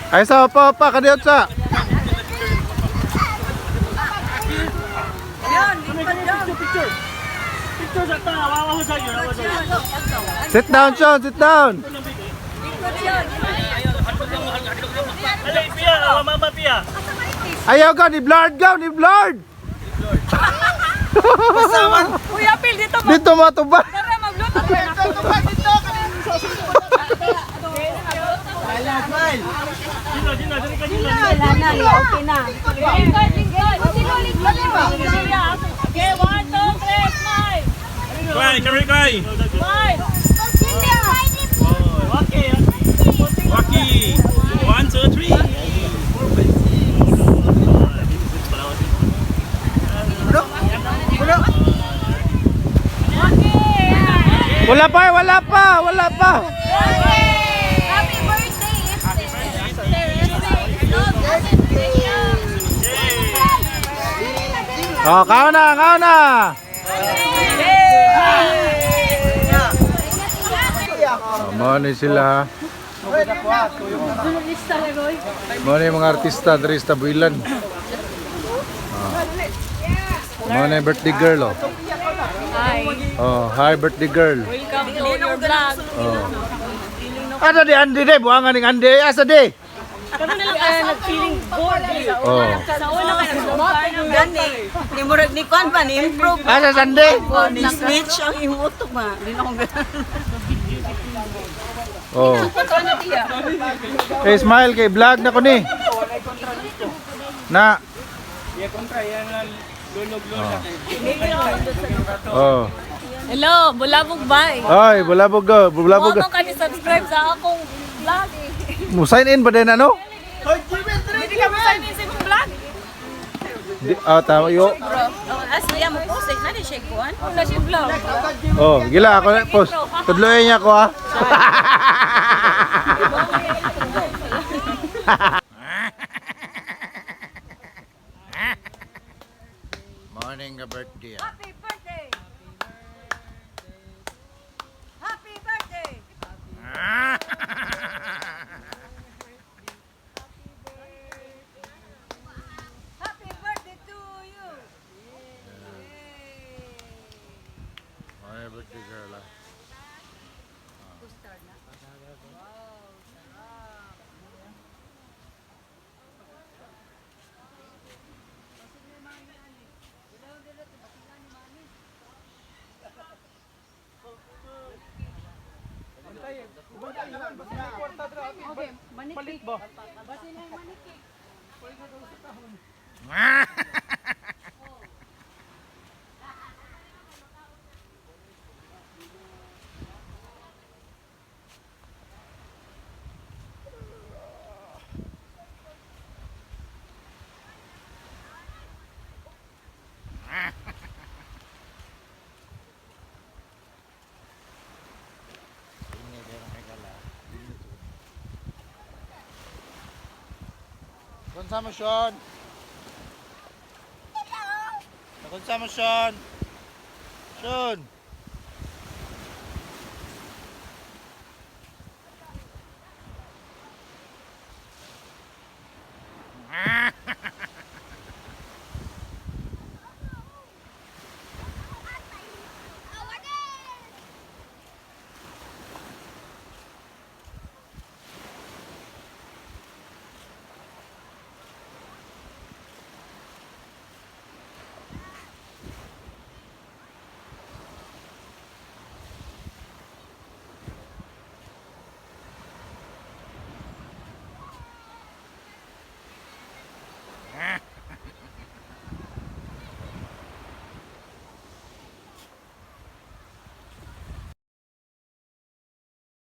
Ay sa pa pa kadiyot sa. Sit down, Sean, sit down. Alay, Pia, awa mama Pia. Ayaw ka, ni Blard ka, ni Blard. Kuya Phil, dito mo. Dito matuba. Tara, magluto ka na. Gino, Gino, dali ka Gino. Wala na, okay na. Lingkod, lingkod. Sino lingkod? Okay, one, two, three, smile. Kay, kami kay. Smile. Okay. Waki. One, two, three. Wala pa, eh, wala pa, wala pa. Happy birthday, Oh, kao na, kao na. Oh, mo ni sila. Mo ni mga artista diri sa Tabuilan. Oh. Mo ni birthday girl oh. Hi. Oh, hi birthday girl. Welcome to your vlog. Oh. Ano di Andy de buangan ning Andy asa di? Kami na lang nag-feeling bored. Oh. Sa una ka nag Gani, ni murag ni kwan pa ni improve. Asa Sunday? Ni snitch ang imutok ba. Di na akong ganun. Oh. Eh, smile kay vlog na ko ni. Na. Oh. Hello, Bulabog Bay. Ay, bulabog go, bulabog. Huwag kami subscribe sa akong vlog. Mo sign in ba din ano? Hindi ka mo sign in sa akong vlog. Di, ah, tama yo. As niya mo post na di siya kuan. Wala siya vlog. Oh, gila ako na post. Tudloy niya ako ah. Morning ka birthday. Ah. Happy birthday. Happy birthday. Happy birthday to you. Morning birthday girl ah. Kunsa mo, Sean? Hello! Kunsa mo, Sean? Sean!